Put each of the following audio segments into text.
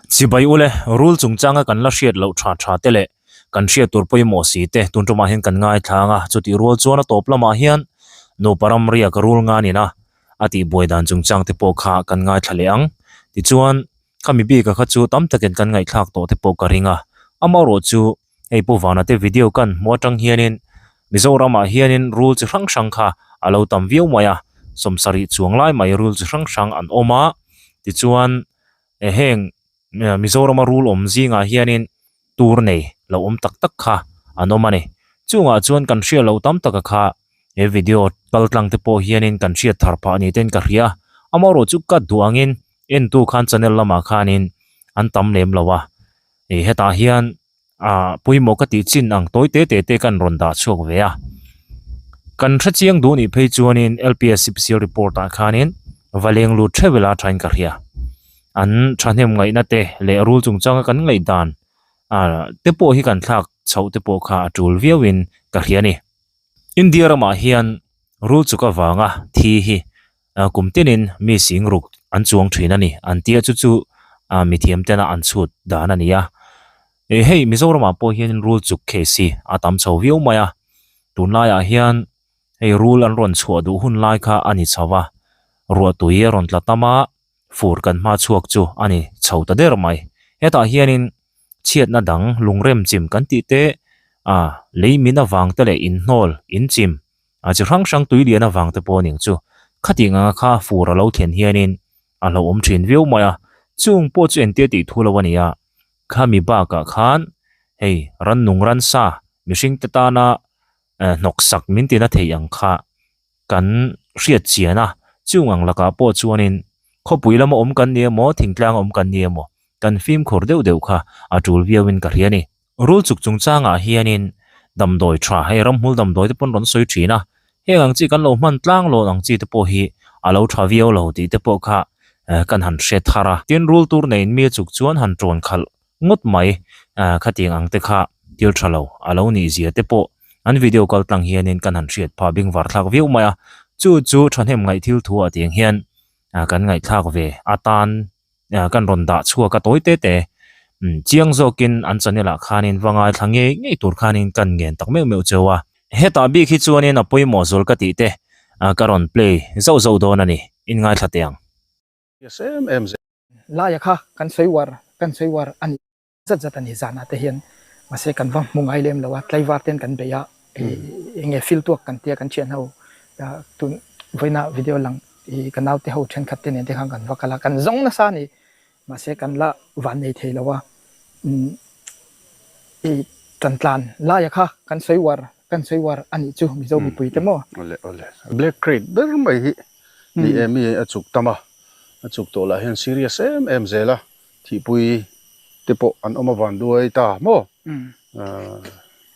Chibai ule, rul chungchanga kan la hriat loh tha tha te leh kan hriat tur pawimawh si te tun tumah hian kan ngaithlang a, chutih rual chuan a tawp lamah hian nupa ramriak rul nganin a a tihbuai dan chungchang te pawh kha kan ngaithla leh ang. Tichuan, khami bika kha chu tam takin kan ngaihthlak tawh te pawh ka ring a, amaherawh chu Hei Pu Vana te video kan hmuh atang hianin Mizoramah hianin rul chi hrang hrang kha a lo tam viau mai a, sawmsarih chuang lai mai rul chi hrang hrang an awm a, tichuan heng Mizorama rul awm zingah hianin tur nei lo awm tak tak kha an awm a ni. Chungah chuan kan hriat loh tam taka kha he video kal tlang te pawh hianin kan hriat thar phah ni ten ka hria a, amaherawhchu ka duh angin entu khan channel lamah khanin an tam lem lo a. Ih hetah hian ah pawimawh ka tih chin ang tawi te te te kan rawn dah chhuak ve a kan hre chiang duh nih phei chuanin L_P_S C_P_C_L report ah khanin va leng lut theuh ila thain ka hria an thahnem ngaihna te leh rul chungchanga kan ngaihdan ah te pawh hi kan thlak chhoh te pawh kha a tul viauin ka hria a ni India ramah hian rul chuk avanga thi hi Kum tinin mi sing ruk an chuang thin a ni an tia chu chu mithiam tena an chhut dan a ni a. Ih hei Mizoramah pawh hianin rul chuk case hi a tam chho viau mai a, tunlaiah hian hei rul an rawn chhuah duh hun lai kha a ni chho va, ruahtui a rawn tla tam a, fur kan hma chhuak chu a ni chho ta der mai. Hetah hianin chhiatna dang lungrem chim kan tih te, lei min avang te leh inhnawl, inchim A chi hrang hrang tui lian avang te pawh ning chu khati anga kha fur a lo thlen hianin a hlauhawm thin viau mai a, chung pawh chu entir tih thu lo a ni a, khami bakah khan hei rannung ransa mihring te tana hnawksak min tina thei ang kha kan hriat chian a, chung ang lakah pawh chuanin khawpui lama awm kan ni emaw thingtlang awm kan ni emaw kan fimkhur deuh deuh kha a tul viauin ka hria a ni. Rul chuk chungchangah hianin damdawi tha hei ramhmul damdawi te pawn rawn sawi thin a, heng ang chi kan lo hman tlang lawn ang chi te pawh hi a lo tha viau lo tih te pawh kha kan han hre thar a. Tin, rul tur neiin mi a chuk chuan han tawn khalh ngawt mai khatiang ang te kha thil tha lo a lo nih zia te pawh an video kal tlang hianin kan han hriat phah bengvar thlak viau mai a, chu chu thahnem ngaih thil thu ah tiang hian kan ngaihthlak ve atan kan rawn dah chhuak a tawi te te chiang zawkin an channel ah khanin va ngaithla ngei ngei tur khanin kan ngen tak meuh meuh cheu a. Hetah bik hi chuanin a pawimawh zual ka tih te ka rawn play zauh zauh dawn a ni, in ngaithla teh ang. Yes em em zel. Laia kha kan sawi uar kan sawi uar a ni. Zat zat a ni zanah te hian mahse kan va hmu ngai lem lo a, tlaivar ten kan bei a, eng nge feel tuak kan tia kan thian ho tun vawiina video lang i ka naute ho thenkhat te nen te khan kan va kal a, kan zawng nasa a ni mahse kan la van nei thei lo a, i tan tlan laia kha kan sawi uar kan sawi uar a nih chu Mizo mipui te maw. Awle awle Black Crate ber mai hi ni em i a chuk tam a, a chuk tawh lah hian serious em em zel a. Thihpui te pawh an awm avan duai ta maw?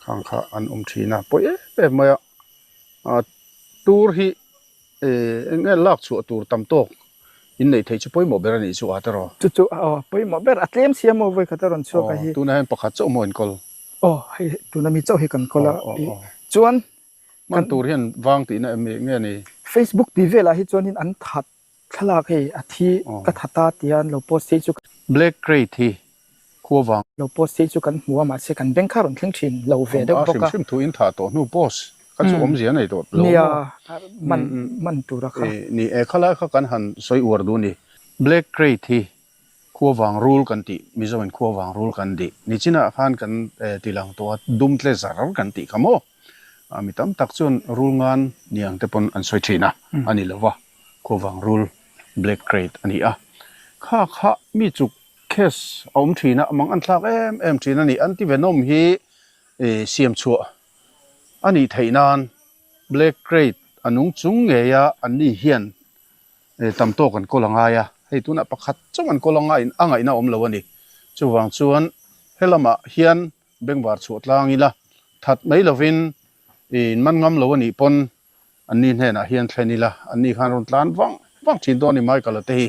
Khang kha an awm thin a, pawi em em mai a. Tur hi eng nge lak chhuah tur tam tawk in neih theih chu pawimawh ber a nih chu a tiraw? Chu chu aw pawimawh ber a tlem sia maw vawi khat a rawn chhuak a hi. Tunah hian pakhat chauh maw in kawl? Aw hei tuna mi chauh hi kan kawl a, chuan hman tur hian vang tihna em nge ni? Facebook tih velah hi chuanin an that Thlalak hei a thi ka tha ta tia an lo post hi chu. Black Crate hi khua vang. Lo post hi chu kan hmu a mahse kan bank kha rawn thleng thin lo ve deuh bawk a. A hrim hrim thu in thah tawh hnu post kha chu awmzia nei tawh lo maw? Nia man man tura kha. Ni e khalai kha kan han sawi uar duh ni. Black Crate hi khua vang rul kan tih Mizo in khua vang rul kan dih nichinah khan kan ti lang tawh a dum tle zar kan tih kha maw? Mi tam tak chuan rul ngan niang te pawn an sawi thin a a ni lo va. Khuavang rul Black Crate a ni a. Kha kha mi chuk case a awm thin a, mang an thlak em em thin a ni. Anti-venom hi siam chhuah a nih theih nan Black Crate a nung chung ngei a an ni hian tam tawk an kawl a ngai a. Hei tunah pakhat chauh an kawl anga a ngaihna a awm lo a ni. Chuvang chuan helamah hian bengvar chhuah tlang ila that mai lovin in man ngam lo a nih pawn Anni hnenah hian thlen ila, anni khan rawn tlan vang vang thin dawn a ni Michael a te hi.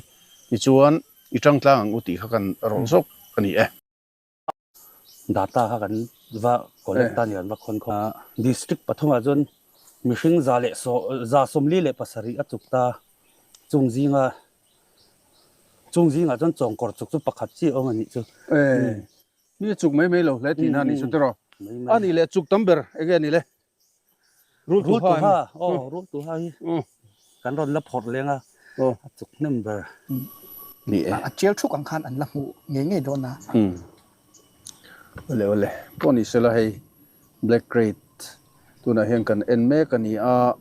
Tichuan, i tang tlang ang u tih kha kan rawh zawk a ni e. Data kha kan va collect a ni, kan va khawn khawm a. District pathumah chuan mihring za leh 137 a chuk ta. Chung zinga Chung zingah chuan chawngkawr chuk chu pakhat chi a awm a nih chu. E, mi a chuk mai mai lo hle tihna a nih chu tiraw? A nih leh chuk tam ber enge a nih le? Rul tuha em? Aw, rul tuha hi kan rawn la phawrh leng a, a chuk hnem ber. Ni e. A tial thuk ang khan an la hmuh ngei ngei dawn a. Awle awle, pawh ni sela hei Black Krait tunah hian kan en mek a ni a,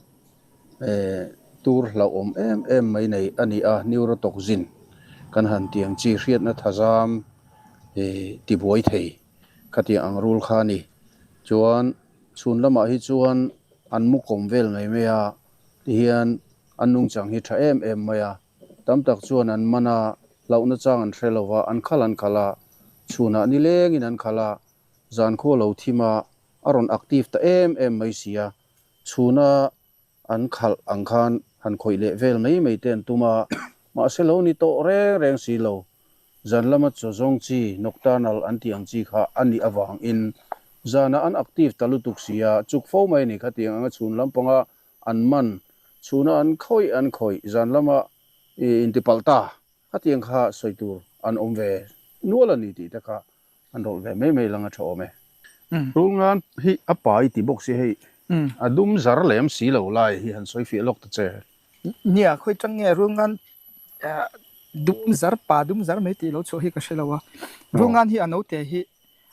tur hlauhawm em em mai nei a ni a, neurotoxin kan han tih ang chi hriatna thazam tibuai thei khatiang ang rul kha a ni. Chuan chhun lamah hi chuan an mu kawm vel mai mai a, tihian an nungchang hi tha em em mai a, tam tak chuan an man a, hlauhna chang an hre lo va, an khal an khal a, chhunah nilengin an khal a, zan khua lo thim a, a rawn active ta em em mai si a, chhuna an khalh ang khan han khawih leh vel mai mai te an tum a, mahse lo ni tawh reng reng si lo. Zan lama chaw zawng chi, nocturnal an tih ang chi kha a nih avangin zanah an active ta lutuk si a, chuk fo mai a ni khatiang anga chhun lampanga an man, chhuna an khawih an khawih, zan lama intipalh ta khatiang kha sawi tur an awm ve nual a ni tih te kha An rawlh ve mai mai lang a tha awm e. Rulngan hi a pai ti bawk si hei a dum zar lem si lo lai hi han sawi fiah lawk ta che. Nia, khawi tang nge Rulngan dum zar pa dum zar mai tih lo chhuah hi ka hre lo a. Rulngan hi a naute hi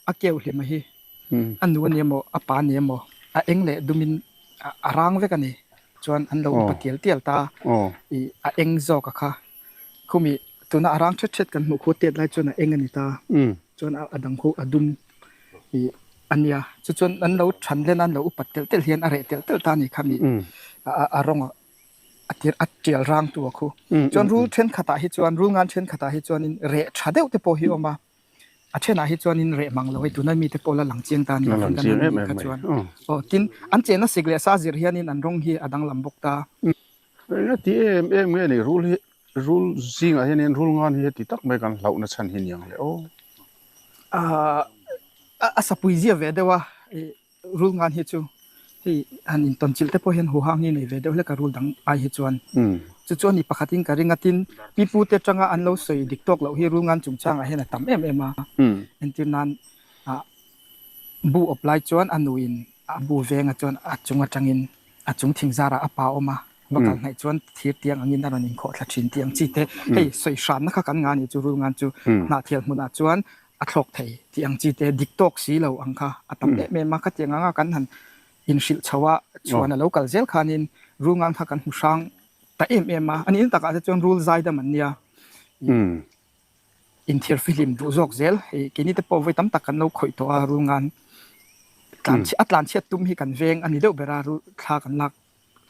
a keu hlim a hi. A nu a ni emaw a pa a ni emaw a eng leh dumin a rang vek a ni. Chuan an lo upa tial tial ta i a eng zawk a kha. Khumi tuna a rang thet thet kan hmuh khu tet lai chuan a eng a ni ta. Chuan a dang khu a dum i a nia. Chu chuan an lo than len a, an lo upat telh telh hian a reh telh telh ta a ni khami a rawng a tir a tial rang tu a khu. Chuan rul thenkhatah hi chuan rul ngan thenkhatah hi chuanin reh tha deuh te pawh hi a awm a. A thenah hi chuanin reh mang lo hei tuna mite pawh la lang chiang ta a ni a kan han nih kha chuan. Aw tin an chenna sik leh sa zir hianin an rawng hi a danglam bawk ta. Eng a ti em em nge ni rul hi rul zingah hianin rul ngan hi heti tak mai kan hlauhna chhan hi niang le aw. Ahh a sapui zia ve deuh a rul ngan hi chu hei han intawn chilh te pawh hian huhang hi nei ve deuh hlek a rul dang ai hi chuan chu chu a ni pakhatin ka ring a tin pipu te atanga an lo sawi dik tawk loh hi rul ngan chungchangah hian a tam em em a entir nan ah bu awp lai chuan a nuin A bu venga chuan a chung atangin a chung thing zarah a pa awm a, va kal hnaih chuan thir tiang angin a rawn inkhawh thla thin tih ang chi te. Hei sawi hranna kha kan nga ni chu rul ngan chu hnahthial hmunah chuan a thlawk thei tih ang chi te dik tawk si lo ang kha a tam em em a. Khatiang anga kan han inhrilh chho a, chuan a lo kal zel khanin rul ngan kha kan hmu hrang ta em em a. A nih takah te chuan rul zaidam an nia. Inthiar fihlim duh zawk zel. Hei keini te pawh vawi tam tak kan lo khawih tawh a, rul ngan tlan a tlan chhiat tum hi kan veng a ni deuh ber a, rul thla kan lak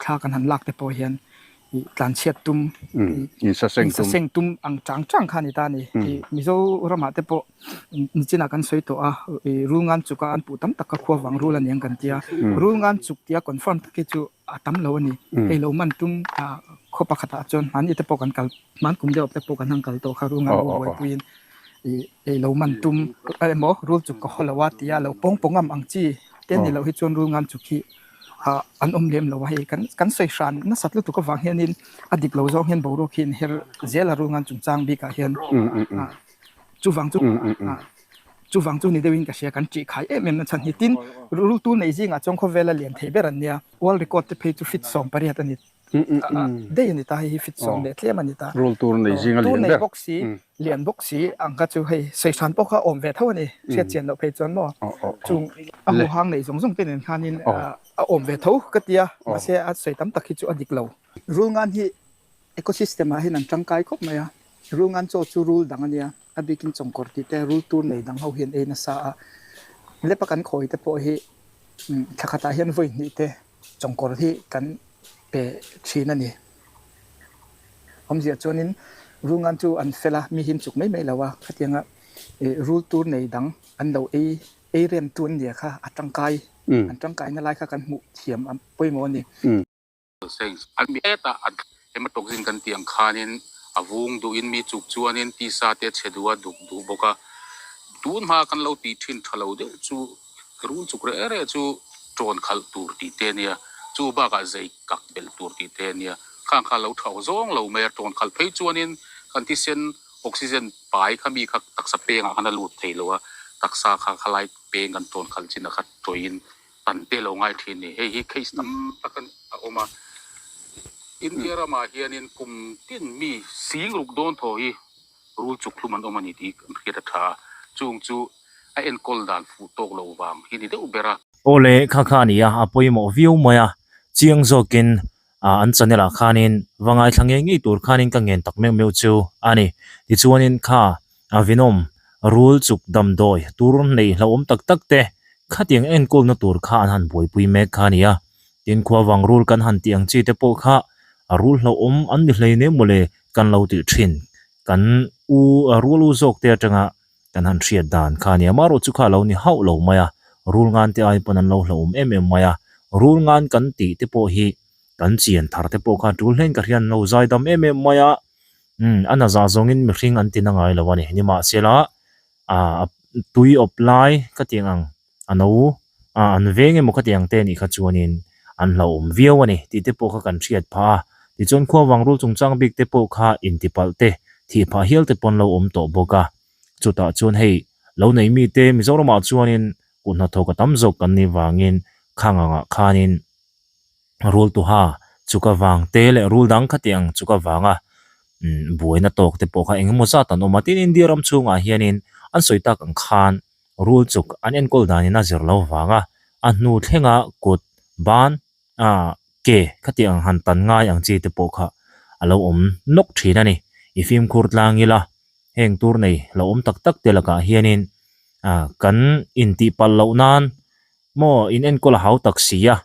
thla kan han lak te pawh hian ih tlan chhiat tum insaseng tum ang chang chang kha a ni ta a ni. Ih Mizoramah te pawh nichinah kan sawi tawh a, ih rul ngan chuk a an puh tam tak kha khua vang rul a ni ang kan tia. Rul ngan chuk tia confirm tak hi chu a tam lo a ni. Hei lo man tum khaw pakhatah chuan hmani te pawh kan kal Hman kum deuh te pawh kan han kal tawh kha rul ngan rul buaipuiin ih ei lo man tum emaw rul chuk ka haw lo a tia lo pawng pawng ngam ang chi te ni loh hi chuan rul ngan chuk hi ah an awm lem lo a hei kan kan sawi hran nasat lutuk avang hianin a dik lo zawng hian boruak hi an her zel a rul ngan chungchang bikah hian ah chuvang chu ah chuvang chu ni deuhin ka hria kan ṭih khai em em na chhan hi tin rul tu nei zingah chuan khawvela lian thei ber an nia world record te phei chu fit 18 a ni. Dei a ni ta hei hi fit sawm leh tlem a ni ta. Rul tur nei zinga lian ber. Tur nei bawk si, lian bawk si ang kha chu hei sawi hran pawh kha awm ve tho a ni. Hriat chian loh phei chuan maw chung a huhang nei zawng zawng te nen khanin a awm ve tho ka ti a, mahse a sawi tam tak hi chu a dik lo. Rul ngan hi ecosystem ah hian an tangkai khawp mai a, rul ngan chaw chu rul dang a nia, a bikin chawngkawr tih te rul tur nei dang ho hian ei nasa a, lepa kan khawi te pawh hi thla khatah hian vawi hnih te Chawngkawr hi kan pe thin a ni. Awmzia chuanin Rungan chu an fel a, mi him chuk mai mai lo a, khatianga rul tur nei dang an lo ei ei rem tu an nia kha a tangkai, an tangkaina lai kha kan hmuh thiam a pawimawh a ni. An mi hetah an hematoxin kan tih ang khanin a vung duhin mi chuk chuanin tisa te chhe duh a duk duh bawk a, tun hma kan lo tih thin tha lo deuh chu Rul chuk reh reh chu ṭawn khalh tur tih te a nia, chu bakah zei kak belh tur tih te a nia. Khang kha lo thau zawng lo mai a, ṭawn khalh phei chuanin kan thisen Oxygen pai kha mi kha taksa pengah khan a lut thei lo a, taksa kha khalai peng kan tawn khalh chin a kha tawin tan te lo ngai thin ni. Hei hi case tam tak a awm a. India ramah hianin kum tin mi sing ruk dawn thaw hi rul chuk hlum an awm a ni tih kan hriat a tha a, chung chu a enkawl dan fuh tawk lo vang hi ni deuh ber a. Aw le, kha kha a ni a, a pawimawh viau mai a, chiang zawkin an channel ah khanin va ngaithla ngei ngei tur khanin ka ngen tak meuh meuh chu a ni. Tichuanin kha Venom rul chuk damdawi tur nei hlauhawm tak tak te khatiang enkawlna tur kha an han buaipui mek kha a ni a. Tin khuavang rul kan han tih ang chi te pawh kha a rul hlauhawm an ni hlei nem mawle kan lo tih thin. Kan u rul u zawk te atanga kan han hriat dan kha a ni a. Amaherawhchu chu kha a lo ni hauh lo mai a, rul ngan te ai pawn an lo hlauhawm em em mai a. Rul ngan kan tih te pawh hi kan chian thar te pawh kha tul hlein ka hriat an lo zai dam em em mai a. Umm a nazah zawngin mihring an ti na ngai lo a ni. Nimahsela ah tui awp lai ka tih ang a no ah an veng emaw ka tih ang te anih kha chuanin an hlauhawm viau a ni tih te pawh kha kan hriat phah a. Tichuan khuavang rul chungchang bik te pawh kha intipalh te thih phah hial te pawh an lo awm tawh bawk a. Chutah chuan hei lo nei mite Mizoramah chuanin kut hnathawk a tam zawk kan nih vangin khang angah khanin rul tuha chuka vang te leh rul dang khati ang chuka vanga buaina tawk te pawh kha eng emaw zat an awm a. Tin India ram chhungah hianin an sawi tak ang khan rul chuk an enkawl danin a zir lo vanga a hnu thlenga kut ban ah ke khati ang han tan ngai ang chi te pawh kha a lo awm nawk thin a ni. I fimkhur tlang ila heng tur nei lo awm tak tak te lakah hianin ah kan intih palh loh nan maw in enkawl a hau tak si a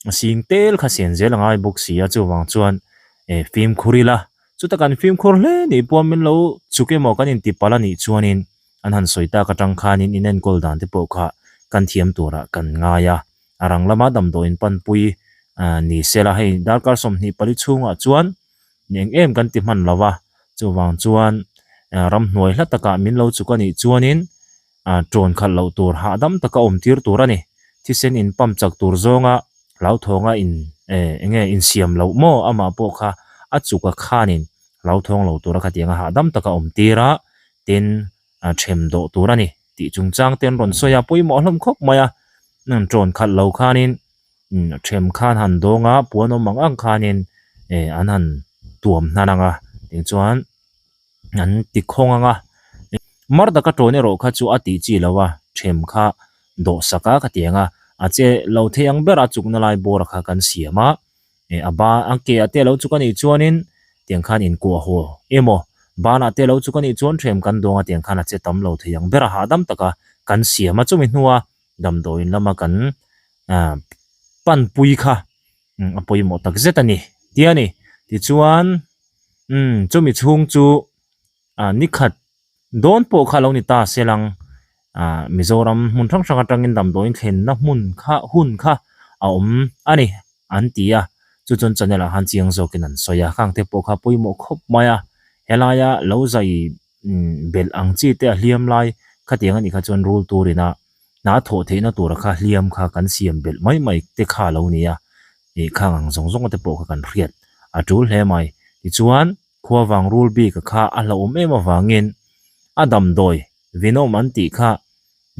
a sing tel kha sian zel a ngai bawk si a chuvang chuan eh fimkhur ila chuta kan fimkhur hle nih pawh min lo chuk emaw kan inti palh a nih chuanin an han sawi tak atang khanin in enkawl dan te pawh kha kan thiam turah kan ngai a a rang lama damdawiin panpui ah ni sela hei darkar 24 chhungah chuan eng em kan ti hman lo va chuvang chuan ramhnuai hla takah min lo chuk a nih chuanin ah tawn khalh loh tur hahdam taka awm tir tur a ni. Thisen in pump chak tur zawnga hlauthawng a in eh eng nge insiam loh maw amah pawh kha a chuk a khanin hlauthawng lo tura khatiang a hahdam taka awm tir a tin a them dawh tur a ni tih chungchang te an rawn sawi a pawimawh hlawm khawp mai a tawn khalh lo khanin them khan han dawng a puan awm ang ang khanin eh an han tuam hnan ang a tichuan. an ti khawng ang a mar taka tawn erawh kha chu a tih chi lo a them kha dawh sak a ka ti ang a a che lo thei ang ber a chukna lai bawr kha kan siam a eh a ba a ke ah te alo chuk a nih chuanin tiang khan inkuah haw emaw banah te alo chuk a nih chuan them kan dawng a tiang khan a che tam lo thei ang ber a hahdam taka kan siam a chumi hnua damdawiin lama kan ah panpui kha a pawimawh tak zet a ni tia ni tichuan umm chumi chhung chu ah nikhat dawn pawh kha lo ni ta se lang ah Mizoram hmun hrang hrang atangin damdawiin thlenna hmun kha hun kha a awm a ni an ti a chu chuan channel ah khan chiang zawkin an sawi a khang te pawh kha pawimawh khawp mai a helaia lo zai belh ang chi te a hliam lai khatiang anih kha chuan rul turin a hna thawh theihna tura kha hliam kha kan siam belh mai mai te kha a lo ni a, ih khang ang zawng zawng te pawh kha kan hriat a tul hle mai. Tichuan khuavang rul bik a kha a hlauhawm em avangin a damdawi venom an tih kha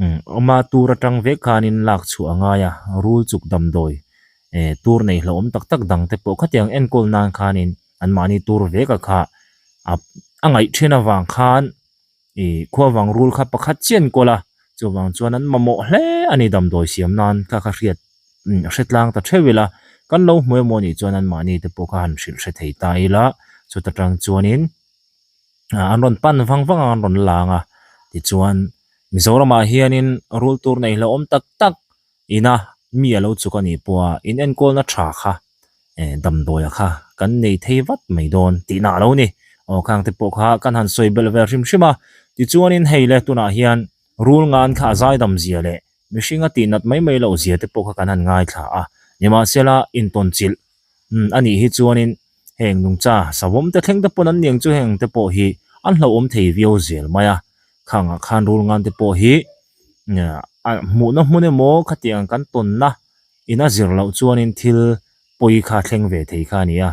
umm awma tur atang vek khanin lak chhuah a ngai a, rul chuk damdawi eh tur nei hlauhawm tak tak dang te pawh khatiang enkawl nan khanin anmahni tur vek a kha a ngaih then avang khan Ih khuavang rul kha pakhat chiah an kawl a, chuvang chuan an mamawh hle a ni damdawi siam nan kha kha hriat hre tlang ta theuh ila, kan lo hmu emaw nih chuan anmahni te pawh kha han hrilh hre thei ta ila, chuta tang chuanin an rawn pan vang vang a an rawn lang a, tichuan Mizoramah hianin rul tur nei hlauhawm tak tak ina mi a lo chuk a nih pawha in enkawlna tha kha eh damdawia kha kan nei thei vat mai dawn tihna a lo ni. Aw khang te pawh kha kan han sawi belh vel hrim hrim a, tichuanin hei le tunah hian rul ngan kha a zaidam zia leh mihring a tihnat mai mai loh zia te pawh kha kan han ngaithla a, nimahsela intawn chilh umm a nih hi chuanin heng nungcha savawm te thleng te pawn an niang chu heng te pawh hi an hlauhawm thei viau zel mai a, khangah khan rul ngan te pawh hi a hmuhna hmun emaw khatiang kan tawnna in a zir loh chuanin thil pawi kha thleng ve thei kha a ni a,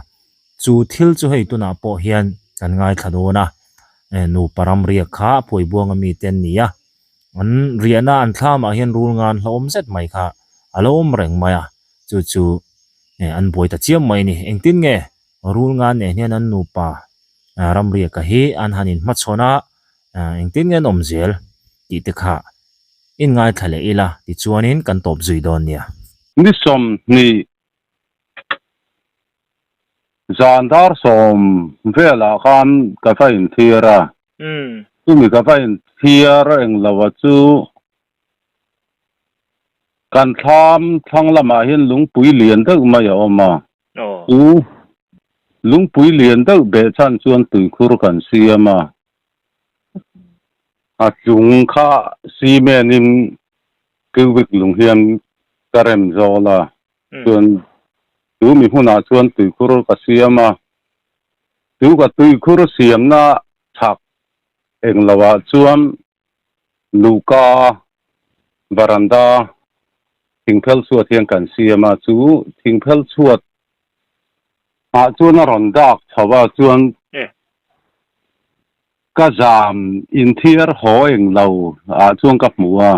chu thil chu hei tunah pawh hian kan ngaithla dawn a, Nupa ram riak kha Phuaibuanga mite an ni a, an riahna an thlamah hian rul ngan hlauhawm zet mai kha a lo awm reng mai a, chu chu an buai ta chiam mai a ni. Engtin nge rul ngan nen hian an nupa ram riaka hi an han inhmachhawn a, engtin nge an awm zel tih te kha inngaithla leh ila tichuanin kan tawp zui dawn nia. Ni 20 Zan dar 10 velah khan ka va inthiar a, chumi ka va inthiar englo a chu kan thlam thlang lamah hian lungpui lian deuh mai a awm a, chu lungpui lian deuh beh chhan chuan tuikhur kan siam a, a chung kha cement in cubic lung hian ka rem zawl a, chuan Chu mi hmunah chuan tuikhur ka siam a, chu ka tuikhur siamna chhak eng lohah chuan luhka varanda thingphel chhuat hian kan siam a, chu thingphel chhuat ah chuan a rawn dak chho a, chuan ka zam inthiar haw eng lo ah chuan ka hmu a.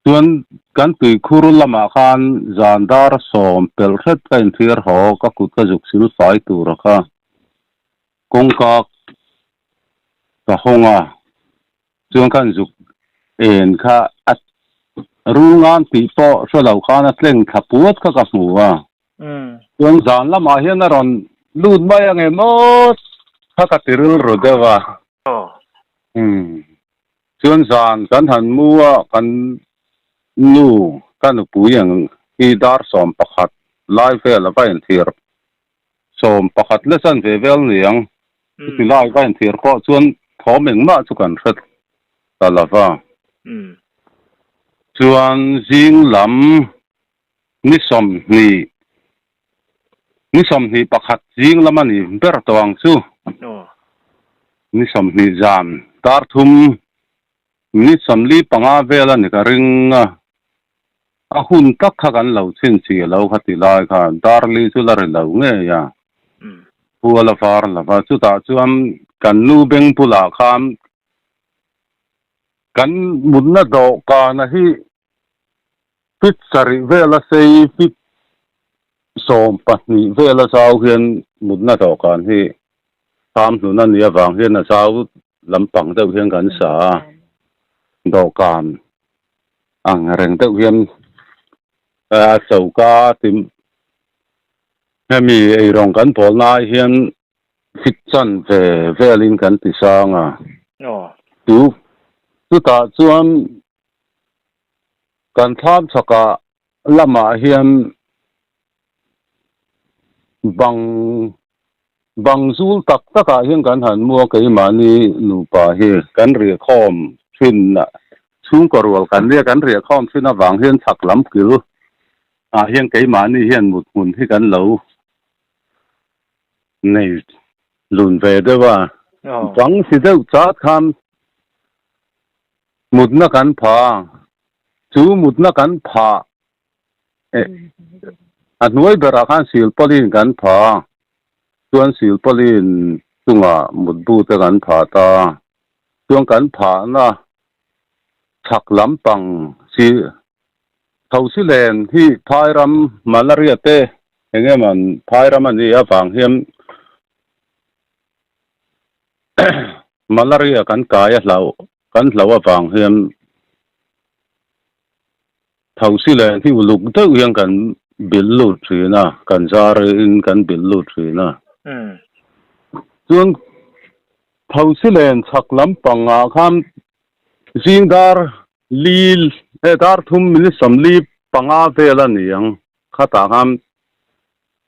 Chuan kan tuikhur lamah khan zan dar 10 pelh hret ka inthlir haw, ka kut ka zuk sil fai tur a kha kawngka ka hawng a, chuan khan zuk en kha a rungan tih pawh hre lo khan a tleng thla puat kha ka hmu a, chuan zan lamah hian a rawn lut mai ang em aw kha ka ti rilru deuh a. Chuan zan kan han mu a, kan nu ka nupui ang hi dar 11 lai vel a va inthir, 11 la chan ve vel niang, chuti lai va inthir pawh chuan thawm engmah chu kan hre ta lo va. Chuan zing lam ni 20, ni 21 zing lam a ni ber tawh ang chu. Ni 20 zan dar 3 minute 45 vel a ni ka ring a, a hun tak kha kan lo chhin chi lo kha ti lai kha dar 4 chu la ri lo ngei a, pual a var lo va, chutah chuan kan nu beng bulah khan kan mutna dawhkana hi Fit 7 vela sei fit 12 vela zau hian mutna dawhkan hi tham hlun a nih avang hian a zau lampang deuh hian kan sa a, dawhkan ang reng deuh hian a choka ti hemi eirawng kan bawl na ah hian fit chan ve velin kan ti sang a, chu chutah chuan Kan thlam chhakah lamah hian bang bang zul tak takah hian kan han mu a, keimahni nupa hi kan riahkhawm thin a, chhungkaw rual kan nia kan riahkhawm thin avang hian chhak lam kil ah hian keimahni hian mut hmun hi kan lo nei lun ve deuh a, bang si deuh chat khan Mutna kan pha a, chu mutna kan pha eh a hnuai berah khan silpawlin kan pha a, chuan silpawlin chungah mutbu te kan pha ta a, chuan kan phahna chhak lampang si Thosilen hi phairam malaria te eng emaw phairam a nih avang hian Malaria kan kai a hlauh kan hlauh avang hian thosi leh hi uluk deuh hian kan bilh lut thin a, kan zar in kan bilh lut thin a. Chuan thosi len chhak lampangah khan zing dar li eh dar 3 minute 45 vel a ni ang khatah khan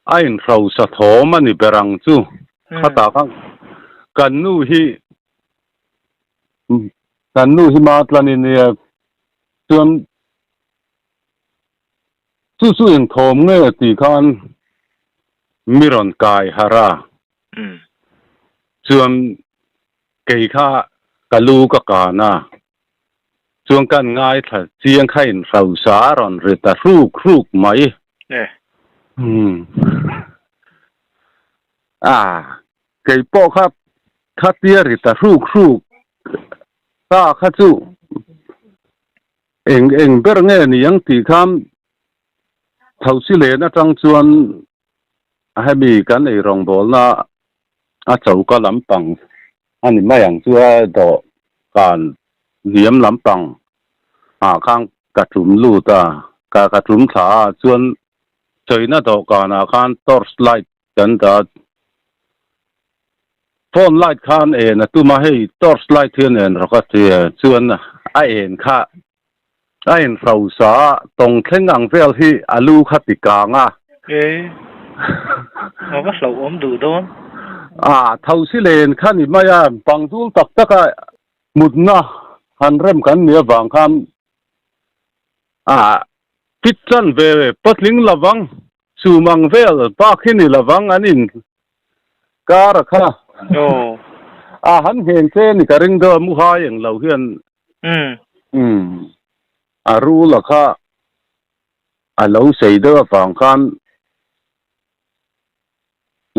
A inhrosa thawm a ni ber ang chu. Khatah kha kan nu hi kan nu hi Matlan i nia chuan chu chu eng thawm nge tih khan mi rawn kai harh a. Chuan kei kha ka lu ka kan a, chuan kan ngaithla chiang kha inhrosa a rawn ri ta hruk hruk mai. A, kei pawh kha Khatia ri ta hruk hruk ta kha chu eng eng ber nge ni ang tih khan Thosi len atang chuan hemi kan ei rawngbawlna a choka lampang a ni mai ang chu a dawhkan hniam lampang ah khan ka tum lut a, ka ka tum thla a chuan chawina dawhkan ah khan torch light kan dah phone light khan en a tum a hei torch light hian en rawk a ti a chuan a en kha A inhrosa a, tawng thleng ang vel hi a lu kha ti kang a. E, a va hlauhawm duh dawn. A, thosi len kha ni mai a, pangzul tak tak a mutna han rem kan nih avang khan a fit chan ve patling lovang, chum ang vel bak hi ni lovang an in kar a kha. Aw. A han ngheng che ni ka ring deuh a, muhai eng lo hian Umm. A rul a kha a lo sei deuh avang khan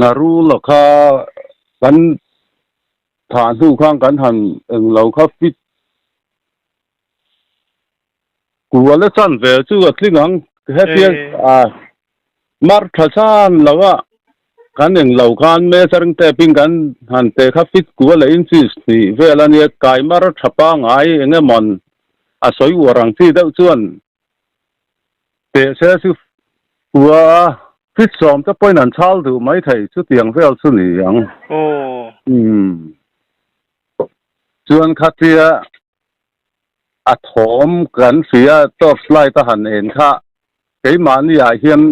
a rul a kha kan thah hnu khan kan han eng lo kha fit kual a chan ve chu a tling ang hetia a Mar tha chan lo a, kan eng lo khan measuring tape in kan han pe kha fit kua leh inches hnih vel a nia, kai mar tha pangai eng emawn a sawi uar ang chi deuh chuan teh se chu kua fit sawm te pawhin an chhal duh mai thei chutiang vel chu ni ang. Umm chuan khatia a thawm kan hria torch light a han en kha keimahni ah hian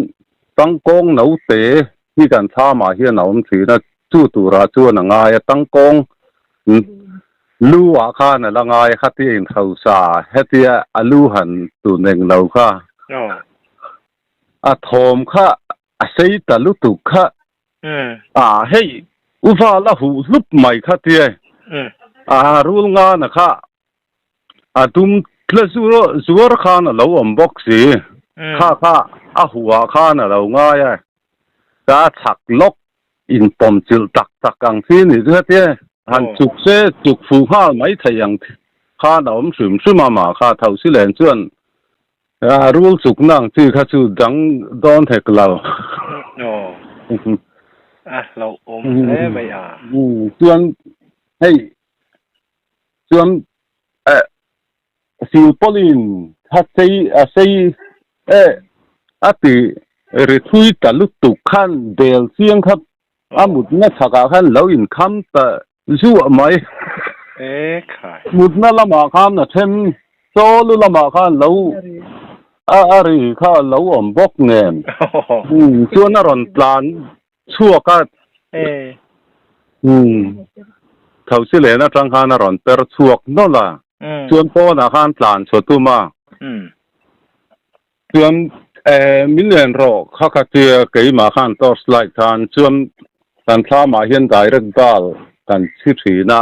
tangkawng naute hi kan thlam ah hian a awm thin a chu turah chuan a ngai a tangkawng lu ah khan a la ngai a khatia inhrosa hetia a lu han tun eng lo kha a thawm kha a sei ta lutuk kha A hei u val a huh hlup mai kha tia a rul ngana kha a dum tle zuar khan a lo awm bawk si kha kha a huh ah khan a lo ngai a ka chhak lawk in pawm chilh tak tak ang chi ni chu hetia han chuk se chuk fuh nghal mai thei ang khan a awm hrim hrim a mah kha tho si len chuan A rul chuk na ang chi kha chu dang dawn hek lo. Aw, a hlauhawm hle mai a. Chuan hei chuan eh silpawlin kha sei a sei eh a ti ri thui ta lutuk khan bel chiang kha a mutna chhakah khan lo inkham ta zuah mai. E khai. Mutna lamah khan a then chaw lu lamah khan lo a a ri kha a lo awm bawk nen. Chuan a rawn tlan chhuak a. E. Thosi len atang khan a rawn per chhuak nawlh a. Chuan pawnah khan tlan chhuah tum a. Chuan min len rawh kha kha tia keimah khan torch light khan chuan kan thlamah hian direct bal kan chhi thin a,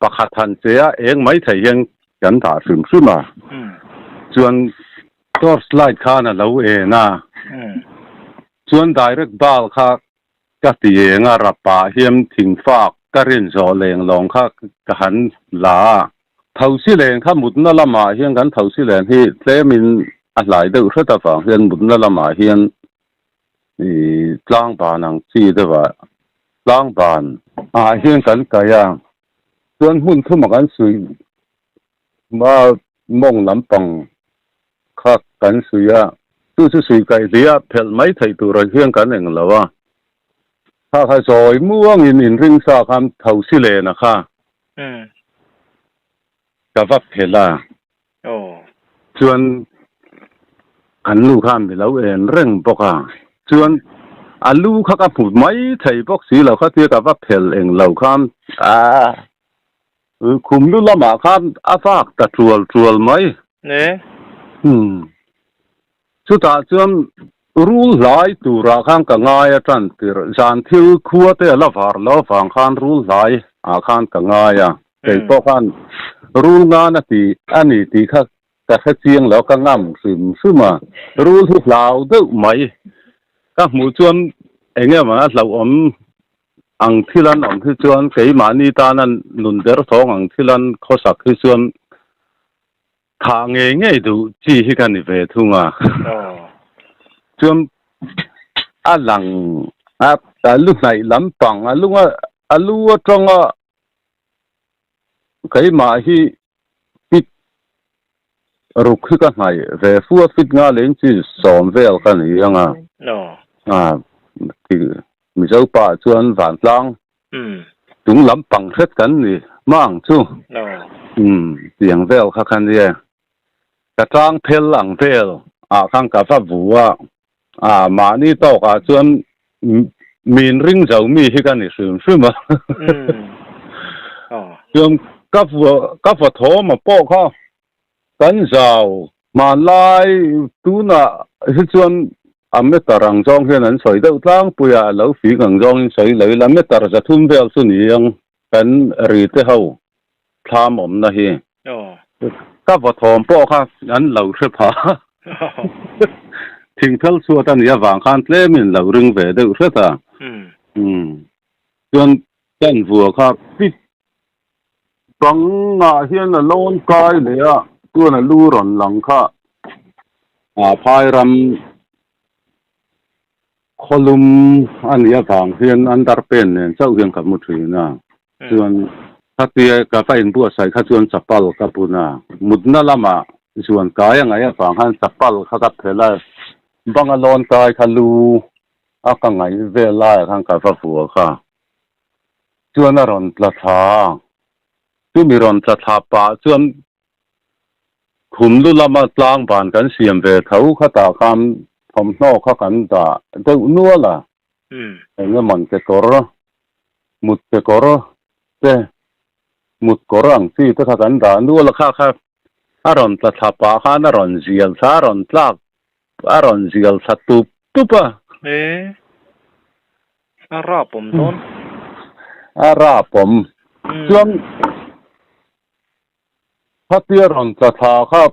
pakhat han che a eng mai thei hian kan dah hrim hrim a, chuan torch light khan a lo en a, chuan direct bal kha ka ti eng a rapah hian thingfak ka rin zawh leng lawng kha ka han la a. Thosi len kha mutna lamah hian kan thosi len hi tlemin a hlai deuh hret avang hian mutna lamah hian ih tlangban ang chi deuh ah tlangban ah hian kan kai a chuan hmun thuma kan suih a mawng lampang kha kan suih a chu chu suih kaih hliah phelh mai theih turah hian kan eng lo a kha kha zawi muangin inring sa khan thosi len a kha. Ka va phelh a, chuan kan nu khan mi lo en reng bawk a, chuan a lu kha ka hmu mai thei bawk si lo kha tia ka va phelh eng lo khan a khum lu lamah khan a vak ta tual tual mai. Chutah chuan rul hlai turah khan ka ngai a tan tirh. Zan thil khua te a la var lo avang khan rul hlai ah khan ka ngai a. Kei pawh khan rul ngan a ti a ni tih kha ka hre chiang lo, ka ngam hrim hrim a. Rul hi hlau deuh mai. Ka hmuh chuan eng emaw a hlauhawm. Ang thil an awm hi chuan keimahni tana nun derthawng ang thil an khawsak hi chuan thah ngei ngei duh chi hi ka ni ve thung a. Chuan a lang a, a lu hnaih lampang a lunga a lu atanga keimah hi fit ruk hi ka hnaih ve fu a, fit nga leh inchi sawm vel ka ni ang a. Mizo pa chuan vantlang chung lam pang hret kan ni hma ang chu. Tiang vel kha kha nia. Ka tang phel ang vel ah khan ka va vu a, a mahni tawk ah chuan min ring zo mi hi ka ni hrim hrim a. Chuan ka ka va thawm a pawh kha kan zau hmanlai tunah hi chuan a meter ang zawng hian an sawi deuh tlangpui a, a lo fing ang zawngin sawi lo ila meter zathum vel chu ni ang kan ri te ho thlam awmna hi. Ka vaw thawm pawh kha an lo hre pha. Thingphel chhuat a nih avang khan tlemin lo ring ve deuh hret a. Chuan kan vua kha pit bangah hian a lawn kai leh a, chuan a lu rawn lang kha a phai ram khawlum a nih avang hian underpant nen chauh hian ka hmu thin a. Chuan khatia ka va inbuatsaih kha chuan chapal ka bun a, mutna lamah zuan kai a ngaih avang khan chapal kha ka phelh a, banga lawn kai kha lu a ka ngaih vel laiah khan ka va vua kha. Chuan a rawn tla thla a, chumi rawn tla thla pah chuan Khum lu lama tlang ban kan siam ve tho khatah khan thawmhnaw kha kan dah deuh nual a, eng emawn kekawr, mut kekawr te, mut kawr ang chi te kha kan dah nual a, kha kha a rawn tla thla pah khan a rawn zial thla, a rawn tlak, a rawn zial thla tup tup a. E, a rap awm dawn. A rap awm. Chuan. Khatia rawn tla thla kha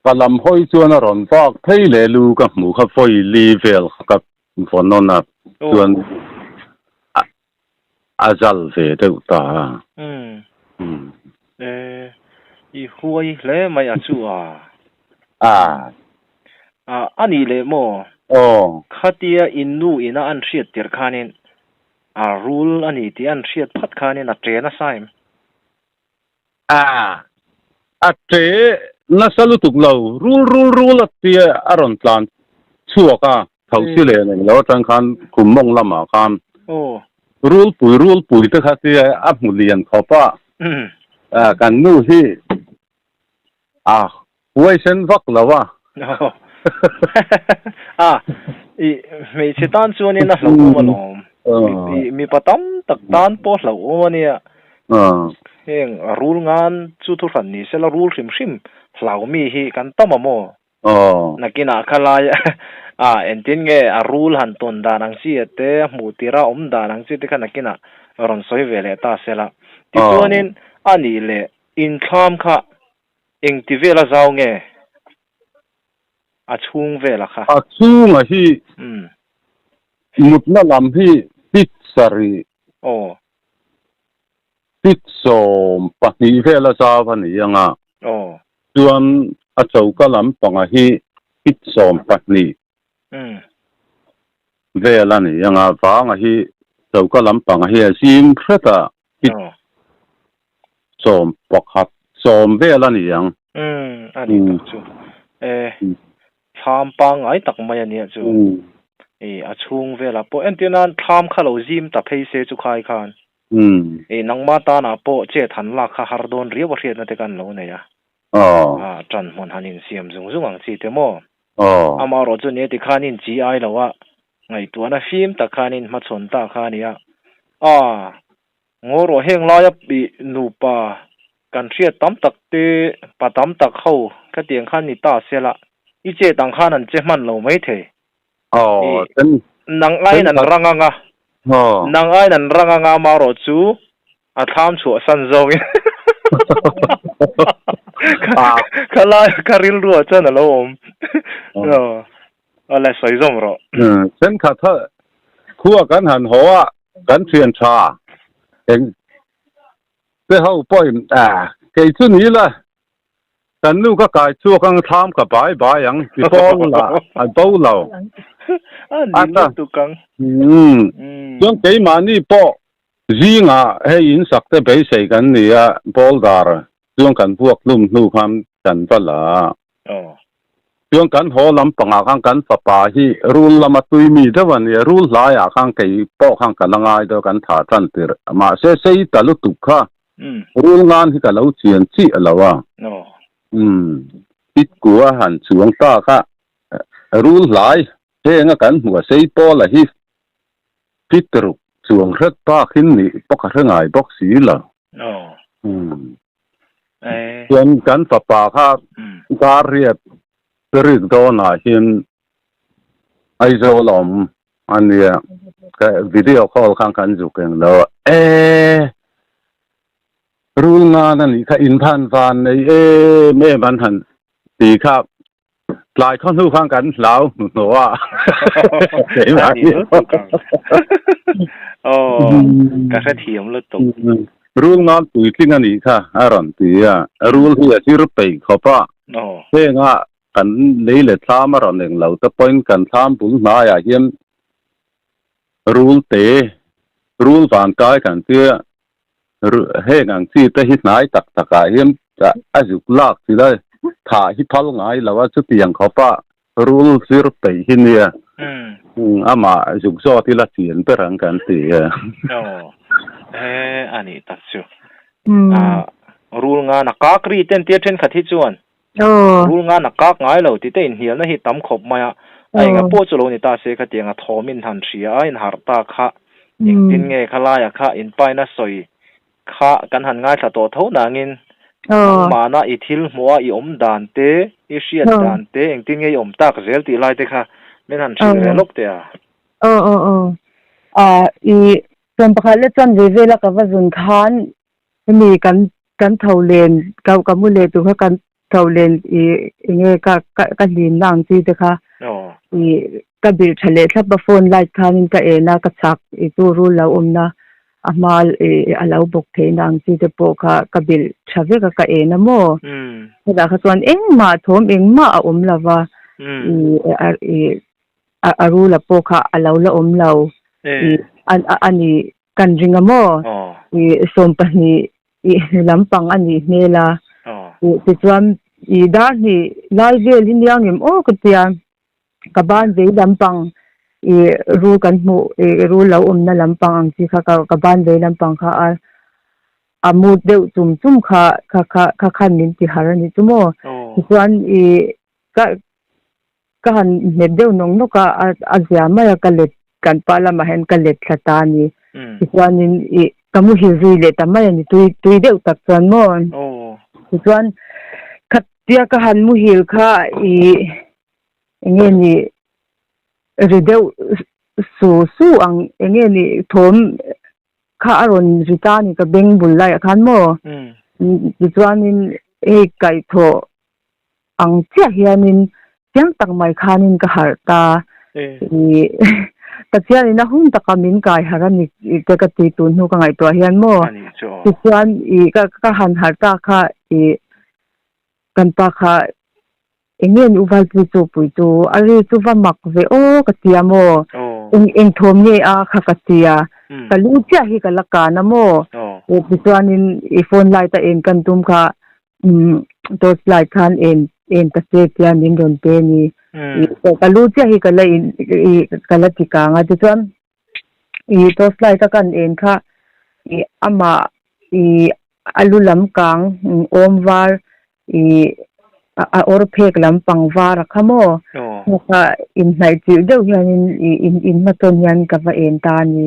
ka lam hawi chuan a rawn vak phei leh lu ka hmuh kha vawi li vel kha ka vaw nawn a chuan a zal ve deuh ta a. Umm e i huai hle mai a chu a. A. A a nih leh maw? Aw. Khatia in nu ina an hriat tirh khanin a rul a ni tih an hriat phat khanin a chen a sa em? A, a ṭe nasa lutuk lo, rul rul rul a tia a rawn tlan chhuak a, tho si leh nei lo atang khan khum mawng lamah khan rul pui rul pui te kha tia a hmu lian khawp a, kan nu hi a huaisen vak lo a. A, i hmeichhe tan chuanin a hlauhawm alawm. I mipa tam tak tan pawh hlauhawm a nia. Heng rul ngan chu thu hran ni sela rul hrim hrim hlau mi hi kan tam a maw? Nakinah kha lai a entin nge a rul han tawn dan ang chi a te, a hmuh tir a awm dan ang chi te kha nakinah rawn sawi ve leh ta sela. Tichuanin a nih leh inthlam kha Engti vela zau nge a chhung vela kha? A chhunga hi mutna lam hi fit sarih, fit 12 vela zau a ni ang a, chuan a choka lam panga hi fit 12 vel a ni ang a, vanga hi choka lam panga hi a zim hret a, fit 11, 10 vel a ni ang. Umm, a ni tak chu. E, thlam pangngai tak mai a nia chu. E, a chhung velah pawh entir nan thlam kha lo zim ta phei se chu khai khan. E, nangma tanah pawh chet han lak kha har dawn riau a hriatna te kan lo nei a. A, ṭan hmun han insiam zung zung ang chi te maw. Amaherawh chu nia tikhanin chi ai lo a, ngaihtuahna fim tak khanin hmachhawn ta kha a nia. A, Ngaw rawh heng laia i nupa kan hriat tam tak te pa tam tak ho khatiang khan ni ta sela i chet ang khan an che hman lo mai thei. I nang aiin an rang anga nang aiin an rang anga amaherawh chu a thlam chhuah san zawngin kha lai kha rilru ah chuan a lo awm. Awle sawi zawm rawh. Thenkhat khua kan han haw a. Kan thian tha eng te ho pawhin ah kei chu ni la kan nu ka kai chhuak ang thlam ka bai bai ang ti pawl la a bo lo. A ni lutuk ang. Chuan keimahni pawh zingah hei in sak te beisei kan ni a, boulder chuan kan vuak hlum hnu khan kan va la a. Chuan kan haw lampangah khan kan fapa hi rul lama tui mi deuh a nia, rul hlaiah khan kei pawh khan ka la ngai deuh kan thah tan tirh. Mahse sei ta lutuk kha rul ngan hi ka lo chian chiah lo a. Umm pitkua han chuang ta kha rul hlai henga kan hmuh a sei pawl a hi pit ruk chuang hret bak hin nih pawh ka hre ngai bawk si lo. Umm Chuan kan fapa kha dar riat rik dawnah hian Aizawl a awm a nia, ka video call khan kan zuk eng lo a, e rul ngan a nih kha inthan van nei em em an han ti kha Tlai khaw hnu khan kan hlau hnuhnawh a. Keimah hi. Aw, ka hrethiam lutuk. Rul ngam puitling a nih kha a rawn ti a. Rul hi a zir peih khawp a. Henga kan lei leh thlam a rawn eng lo te pawhin kan thlam bul hnaiah hian rul te, rul vankai kan tia Heng ang chi te hi hnai tak tak ah hian a zuk lak chi la thah hi phal ngai lo a chutiang khawp a rul zir peih hi nia amah zuk zawt ila chian ber ang kan ti a. Aw he a nih tak chu rul ngan a kak ri ten tia thenkhat hi chuan rul ngan a kak ngai lo tih te inhnialna hi tam khawp mai a, a enga pawh chu lo ni ta se khatiang a thawm in han hria a in harh ta kha engtin nge khalaia kha in paina sawi kha kan han ngaithla tawh tho nangin nangmahna i thil hmuh a i awm dan te i hriat dan te engtin nge i awm tak zel tih lai te kha min han hrilh ve lawk teh a. Aw aw aw ah i sawm pakhat leh chuan ve vela ka va zun khan Hemi kan kan tho len ka ka mu leh tur kha kan tho len i enge ka ka ka hlimna ang chi te kha i ka bilh tha leh thlap a phone light khanin ka en a ka chak i chu rul lo awmna a hma i a lo bawk theihna ang chi te pawh kha ka bilh tha vek a ka en a maw chutah kha chuan engmah thawm engmah a awm lo va i i a rul a pawh kha a lo la awm lo i a ni Kan ring a maw? I 20 i lampang a nih hmel a. Tichuan i dar hnih lai vel hi nia ngem aw ka tia. Ka ban vei lampang i rul kan hmuh i rul lo awmna lampang ang chi kha ka ban vei lampang kha a a mut deuh chum chum kha kha kha khan min ti har a nih chu maw. Tichuan i ka Ka han nghet deuh nawk nawk a, a zia mai a, ka let kan pa lamah hian ka let thla ta a ni. Tichuanin ih ka muhil zui leh ta mai a ni, tui tui deuh tak chuan maw. Tichuan khatia ka han muhil kha ih eng nge ni ri deuh su su ang eng nge ni thawm kha a rawn ri ta a ni ka beng bul laiah khan maw. Tichuanin hei kaihthawh Ang chiah hianin chiang tak mai khanin ka harh ta. I Pathianin a hun taka min kai harh a ni te ka ti tun hnu ka ngaihtuah hian maw. Tichuan i ka ka han harh ta kha i kan pa kha eng nge ni u Valpui chu pui chu a ri chu va mak ve aw ka tia maw. Eng eng thawm nge a kha ka tia. Ka lu chiah hi ka la kan a maw. Tichuanin i phone light a en kan tum kha Umm torch light khan en en ta che tia min rawn pe ni. Ka lu chiah hi ka la in i ka la ti kang a tichuan i torch light a kan en kha i amah i a lu lam kang awm var i a awr phek lampang var a kha maw kha inhnaih chilh deuh hianin i in hmatawn hian ka va en ta a ni.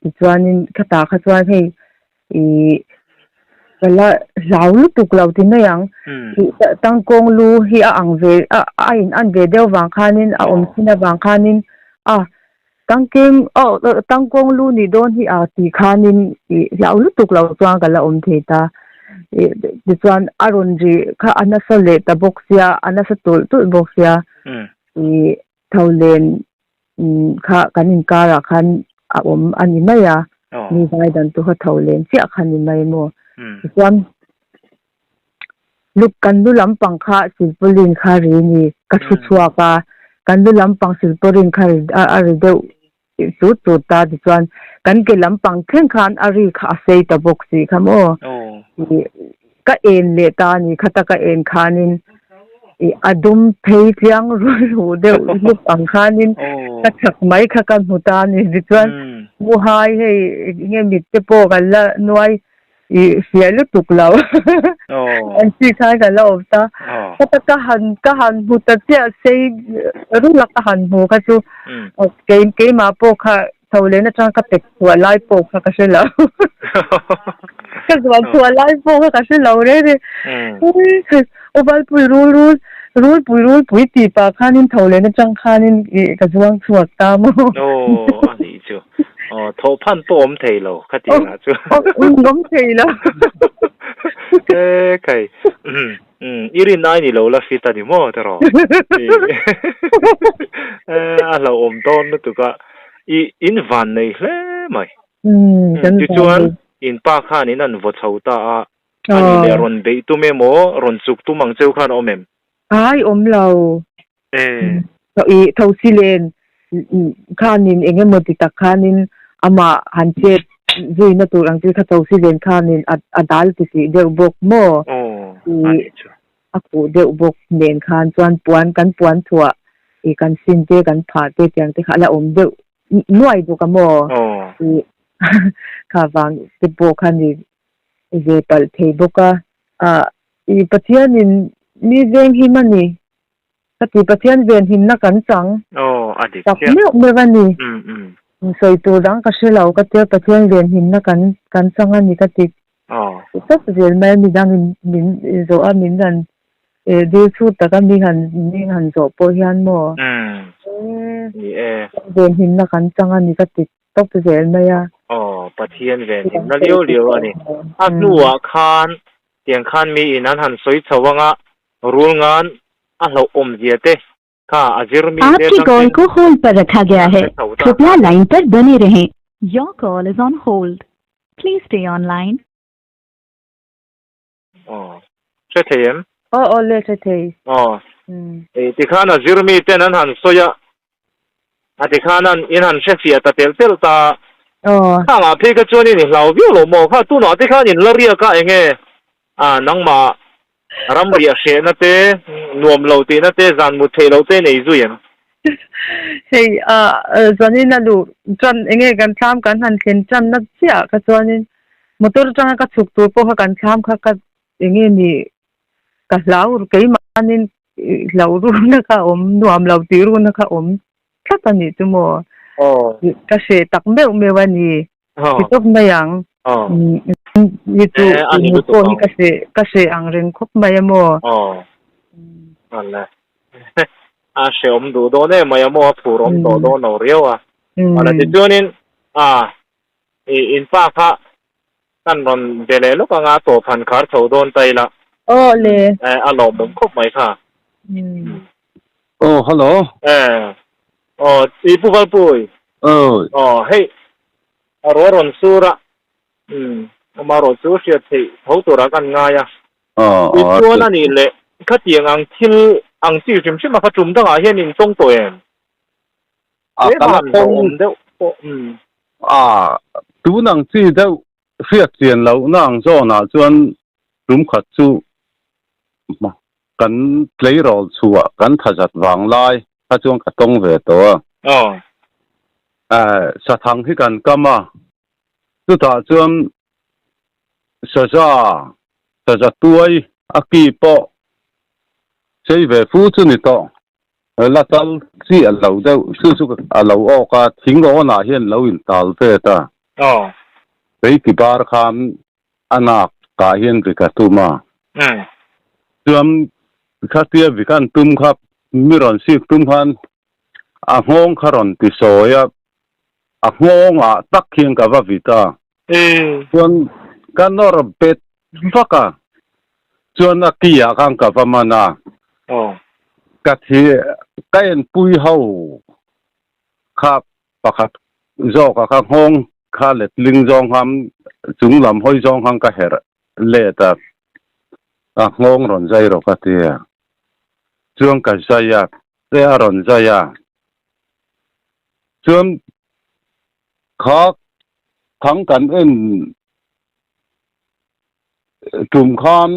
Tichuanin khatah kha chuan hei I ka la hlau lutuk lo ti mai ang. Tangkawng lu hi a ang ve a a in an ve deuh vang khanin a awm thin avang khanin a tangkeng aw tangkawng lu nih dawn hi a ti khanin i hlau lutuk lo chuan ka la awm thei ta. I tichuan a rawn ri kha a nasa leh ta bawk sia a nasa tulh tulh bawk sia i tho len kha kan inkarah khan. a awm a ni mai a, mi vai dan tur kha tho len chiah kha ni mai maw. Tichuan lu kan lu lampang kha silpaulin kha ri ni ka thu chhuak a, kan lu lampang silpaulin kha ri a ri deuh chut chut ta tichuan kan ke lampang thleng khan a ri kha a sei ta bawk si kha maw. Ka en leh ta a ni khata ka en khanin ih a dum phei tliang ruh deuh hlup ang khanin ka chak mai kha ka hmu ta a ni tichuan muhai hei enge mit te pawh kan la nuai ih fiah lutuk lo an chi khan kan la awm ta khata ka han ka han hmu ta chiah sei rulh a ka han hmu kha chu keimah pawh kha Tho leh atang ka pek chhuah lai pawh kha ka hre lo. Ka zuan chhuah lai pawh kha ka hre lo reng reng. Aw Valpui rul rul, rulpui rulpui tih pah khanin tho leh atang khanin ka zuang chhuak ta maw. Aw a nih chu. Aw thawh phan pawh awm thei lo kha tih ah chu. Awm thei lo. E khai. I rin ai ni lo la fit a ni maw te rawh. A hlauhawm dawn lutuk a, i in van nei hle mai. Tichuan in pa khan in an vaw chho ta a, a nih leh rawn beih tum emaw rawn chuk tum ang cheu khan a awm em? Ai awm lo. I thosi len khanin eng emaw ti tak khanin amah han chet zuina tur ang chi kha thosi len khanin a dal ti tih deuh bawk maw? I a khuh deuh bawk nen khan chuan puan kan puan thuah i kan sin te kan phah te tiang te kha a la awm deuh nuai bawk a maw? I kha vang te pawh khan i ve palh thei bawk a, i Pathianin mi veng him a ni. Ka ti Pathian ven himna kan chang. Aw a dik Tak chiah. meuh meuh a ni. Um um. Sawi tur dang ka hre lo ka tia Pathian ven himna kan kan chang a ni ka ti. Aw. Tawp zel mai a midang in min zawh a min han eh dil chhut taka mi han mi han zawh pawh hian maw. Um. Ni e. Ven himna kan chang a ni ka ti tawp zel mai a. Aw Pathian ven himna liau liau a ni. A hnuah khan tiang khan mi in an han sawi chho anga Rulngan a hlauh awmzia te kha a zir mi te Aapki atang call ten ko hold par rakha gaya an hai. hre chho ta Kripya kha. line par bane rahein. Your call is on hold. Please stay on line. Aw, hre thei em? Aw aw le hre thei. Aw, ei tikhan a zir mi ten an han sawi a, a tikhan an in han hre fiah ta telh telh ta. Aw. Khangah phei kha chuan in i hlau viau lo maw? Kha tunah te khan in la riak a enge a nangmah Ram riah hrehna te, nuam lo tihna te, zan mut theih loh te nei zui em? Hei a zanin a luh tan enge kan thlam kan han thlen tanna chiah kha chuanin motor atanga ka chhuk tur pawh kha kan thlam kha ka enge ni ka hlau keimahnin hlauh runa kha awm nuam lo tih runa kha awm tlat a nih chu maw ka hreh tak meuh meuh a ni. Ti tawp mai ang. Ni chu i pawh hi ka hreh ka hreh ang reng khawp mai a maw. A hrehawm duh dawn em mai a maw a phur awm tawh dawn lo riau a. Ala tichuanin a i in pa kha kan rawn be leh lawk anga a tawp han khar chho dawn ta ila. Aw le. A lawmawm khawp mai kha. Aw hello. Aw i Pu Valpui. Aw. Aw hei a ro rawn sur a umm amarawh chu hriat theih tho turah kan ngai a. Aw aw. Tichuan a nih leh khatiang ang thil ang chi hrim hrim a kha tum dangah hian in tawng tawh em? A Tlem ka la han tawng. hlauhawm deuh pawh umm. A tun ang chi deuh hriat chian lohna ang zawnah chuan tum khat chu Kan tleirawl chhuah kan thazat vang lai kha chuan ka tawng ve tawh a. Aw. Eh, sathang hi kan kam a, chutah chuan saza, saza tuai a ki pawh sei ve fu chu ni tawh. La tal chi a lo deuh, chu chu a lo awk a, thing awnah hian lo intal ve ta. Aw. Keiti bar khan a nak ah hian vik a tum a. Chuan khatia vik an tum kha mi rawn sik tum khan a nghawng kha rawn ti sawi a, a nghawng ah tak hian ka va vit a. Chuan ka nawr bet vak a, chuan a ki ah khan ka va man a. Ka thi ka enpui ho kha pakhat. zawk a kha nghawng kha letling zawng khan chung lam hawi zawng khan ka herh let a, a nghawng rawn zai rawh ka ti a, chuan ka zai a, te a rawn zai a, chuan kha thang kan en tum khan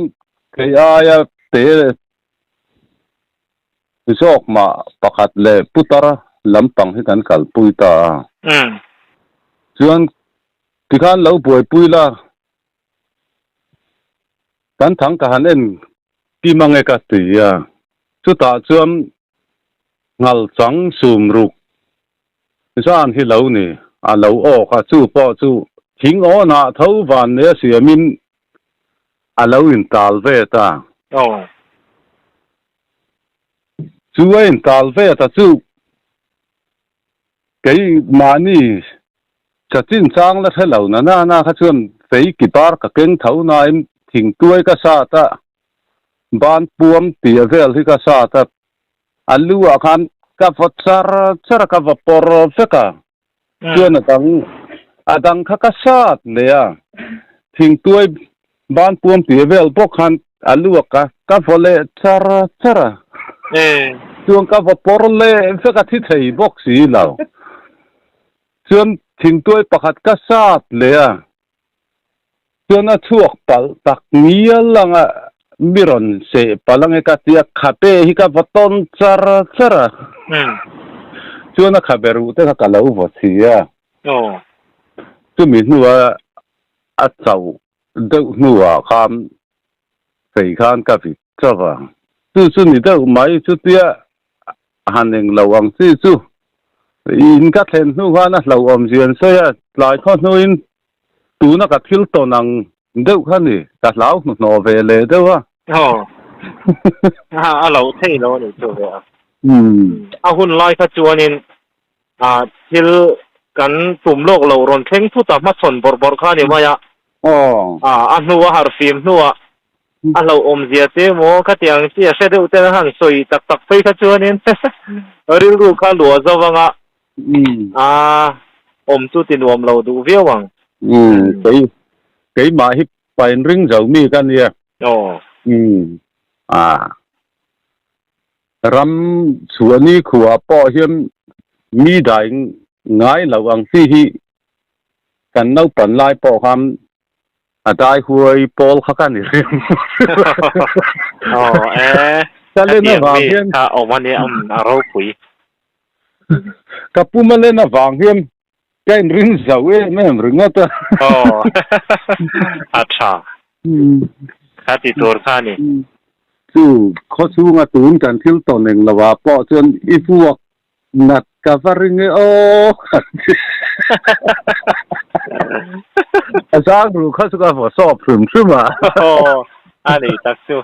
kei aia te Zawk mah pakhat leh putar lampang hi kan kalpui ta a. Chuan tikhan lo buaipui la, kan thang ka han en pi mang e ka ti a. Chutah chuan nghal chang sum ruk zan hi lo ni, a lo awk a, chu pawh chu thing awnah tho van nia siamin a lo intal ve ta. Chu a intal ve ta chu keimahni chachin chang la hre lo na na na kha chuan fei ki bar ka keng tho nain thingtuai ka sat a, ban puam tih vel hi ka sat a, a lu ah khan ka vaw char char a, ka vaw pawr vek a, chuan a dang a dang kha ka sat leh a, thingtuai ban puam tih vel bawk khan a lu a ka ka vaw leh char char a, chuan ka vaw pawr leh vek a thi thei bawk si lo, chuan thingtuai pakhat ka sat leh a, chuan a chhuak palh tak ngial ang a, mi rawn seh palh ang e ka ti a, khabe hi ka vaw tawn char char a, chuan a khabe ruh te kha ka lo vaw chhi a, chumi hnua a chauh deuh hnuah khan fei khan ka vit chauh a, chu chu ni deuh mai chutia han eng lo ang chi chu in ka thlen hnu khan a hlauhawm zian sawi a, tlai khaw hnuin Tuna ka thil tawn ang deuh kha ni, ka hlau hnuhnawh ve leh deuh a. Aw, a lo thei lo a nih chu ve a. A hun lai kha chuanin thil kan tum lawk lo rawn thleng thut a, hmachhawn bawrh bawrh kha a ni mai a. A hnu a harhfim hnuah a hlauhawmzia che maw khatiang chi a hre deuh ten a han sawi tak tak phei kha chuanin rilru kha luah zo anga a awm chu ti nuam lo duh viau ang. Umm kei keimah hi pain ring zo mi ka nia. Aw. Umm a ram chhuahni khuah pawh hian mi dai ngai lo ang chi hi kan naupan lai pawh khan A dai huai pawl kha ka ni reng. Aw e. Ka len avang hian. Kha awm a nia a ropui. Ka pum a len avang hian ka inring zo em em ringawt a. Aw a tha. Kha ti tur kha ni. Chu khaw chhunga tun kan thil tawn eng lo ah pawh chuan i vuak Nat ka va ring e aw ka ti. A zang ru kha chu ka vaw sawp hrim hrim a. Aw, a nei tak chu.